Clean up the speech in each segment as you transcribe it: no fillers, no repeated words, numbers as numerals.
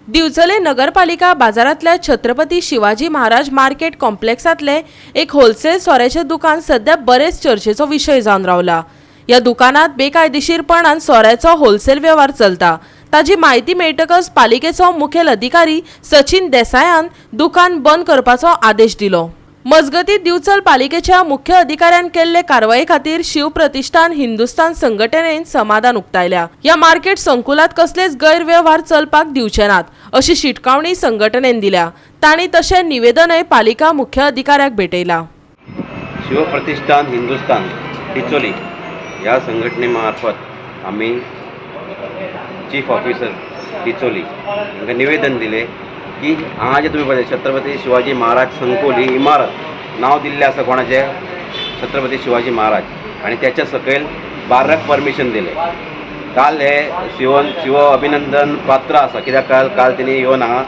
दिवचले नगरपालिका बाजारांतल्या छत्रपती शिवाजी महाराज मार्केट कॉम्प्लेक्सांतले एक होलसेल सोऱ्याचें दुकान सध्या बरेच चर्चेचो विशय जावन रावला. ह्या दुकानात बेकायदेशीरपणान सोऱ्याचो होलसेल वेव्हार चलता. ताजी म्हायती मेळटकच पालिकेचो मुखेल अधिकारी सचिन देसायान दुकान बंद करपाचो आदेश दिलो. मजगतीं, दिवचल पालिकेच्या मुख्य अधिकाऱ्यान केल्ले कारवाये खातीर शिवप्रतिष्ठान हिंदुस्तान संघटनेन समाधान उक्तायल्या. ह्या मार्केट संकुलात कसलेच गैरवेव्हार चलपाक दिवचे नात अशी शिटकावणी संघटनेन दिल्या. तांणी तशें निवेदनय पालिका मुख्य अधिकाऱ्याक भेटयला. शिवप्रतिष्ठान हिंदुस्तान डिचोली ह्या संघटनेमार्फत आमी चीफ ऑफिसर डिचोली हांकां निवेदन दिलें की हांगा जे तुमी पळयता, छत्रपती शिवाजी महाराज संकुल ही इमारत, नांव दिल्लें आसा कोणाचें? छत्रपती शिवाजी महाराज. आनी त्याच्या सकयल बार्राक परमिशन दिलें. काल हे शिवन शिव अभिनंदन पात्र आसा, कित्याक काल काल तेणी येवन हांगा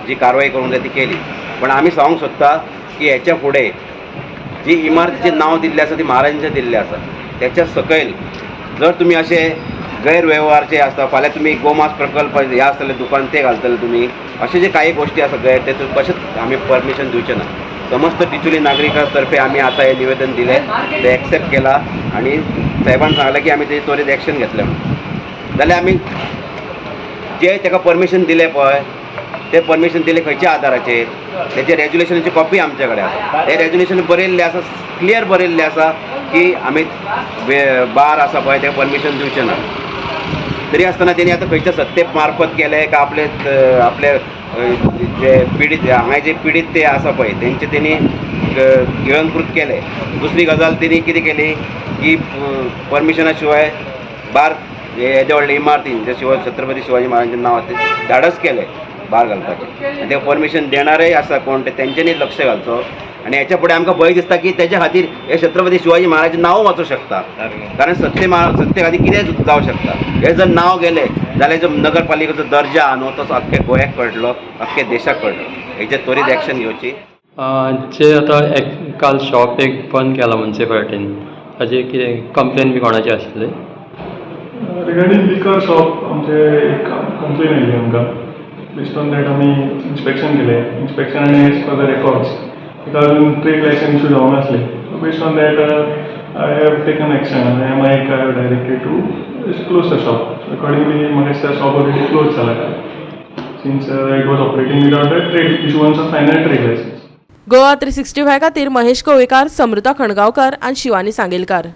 जी कारवाई करूंक जाय ती केली. पण आमी सांगूंक सोदता की हेच्या फुडें जी इमारतीचें नांव दिल्लें आसा, ती महाराजांचें दिल्लें आसा, त्याच्या सकयल जर तुमी अशे गैरवेव्हार जे आसता, फाल्यां तुमी गोमास प्रकल्प हे आसतले, दुकान ते घालतले तुमी, अशे जे काही गोश्टी आसा गैर, ते कशेंच आमी परमिशन दिवचे ना. समस्त डिचोली नागरिकां तर्फे आमी आतां हें निवेदन दिलें, तें एक्सेप्ट केलां आनी साहेबान सांगलें की आमी तेजेर त्वरीत एक्शन घेतले म्हणून. जाल्यार आमी जे ताका परमिशन दिलें पळय, ते परमिशन दिलें खंयच्या आदाराचेर? तेजे रेजोल्युशनाची कॉपी आमचे कडेन आसा. ते रेजोल्युशन बरयल्लें आसा, क्लियर बरयल्लें आसा की आमी बार आसा पळय, ते परमिशन दिवचें ना. तरी आसतना तेणी आतां खंयच्या सत्ते मार्फत केलें का आपले आपले जे पिडीत, हांगा जे पिडीत ते आसा पळय, तेंचे तेणी गिळंकृत केलें. दुसरी गजाल तेणी कितें केली की परमिशना शिवाय बार येदे व्हडले इमारतीन जे छत्रपती शिवाजी महाराजांचें नांव आसा, तें धाडस केलें बार घालपाचें. आनी ते परमिशन देणारेय आसा कोण ते, तेंच्यांनी लक्ष घालचो. आनी हेच्या फुडें आमकां भंय दिसता की तेच्या खातीर हे छत्रपती शिवाजी महाराजाचें नांव वचूं शकता, कारण सत्ते खातीर कितें जावं शकता. हें जर नांव गेलें जाल्यार जो नगरपालिकेचो दर्जा आहा न्हू, तो अख्खे गोंयाक कळटलो, अख्खे देशाक कळटलो. हेजेर त्वरीत एक्शन घेवची. जे आतां एक काल शॉप एक बंद केला मुन्सिपालिटीन, ताजी कितें कंप्लेन बी कोणाची आशिल्ली? रिगार्डींग लिकर शॉप, आमचे एक कंप्लेन आयली आमकां. बेस्ड ऑन that आमी इन्स्पेक्शन केलें. इन्स्पेक्शन आनी एज पर the records ताका अजून ट्रेड लायसन्स इशू जावंक नासलें. So based on that I have taken action. M आयक I have directed to close the shop. Accordingly, म्हाका दिसता शॉप ऑलरेडी क्लोज जाला, since it was operating without the trade issuance of final trade license. Goa 365 खातीर महेश कोवेकार, समृता खणगांवकर आनी शिवानी सांगेलकार.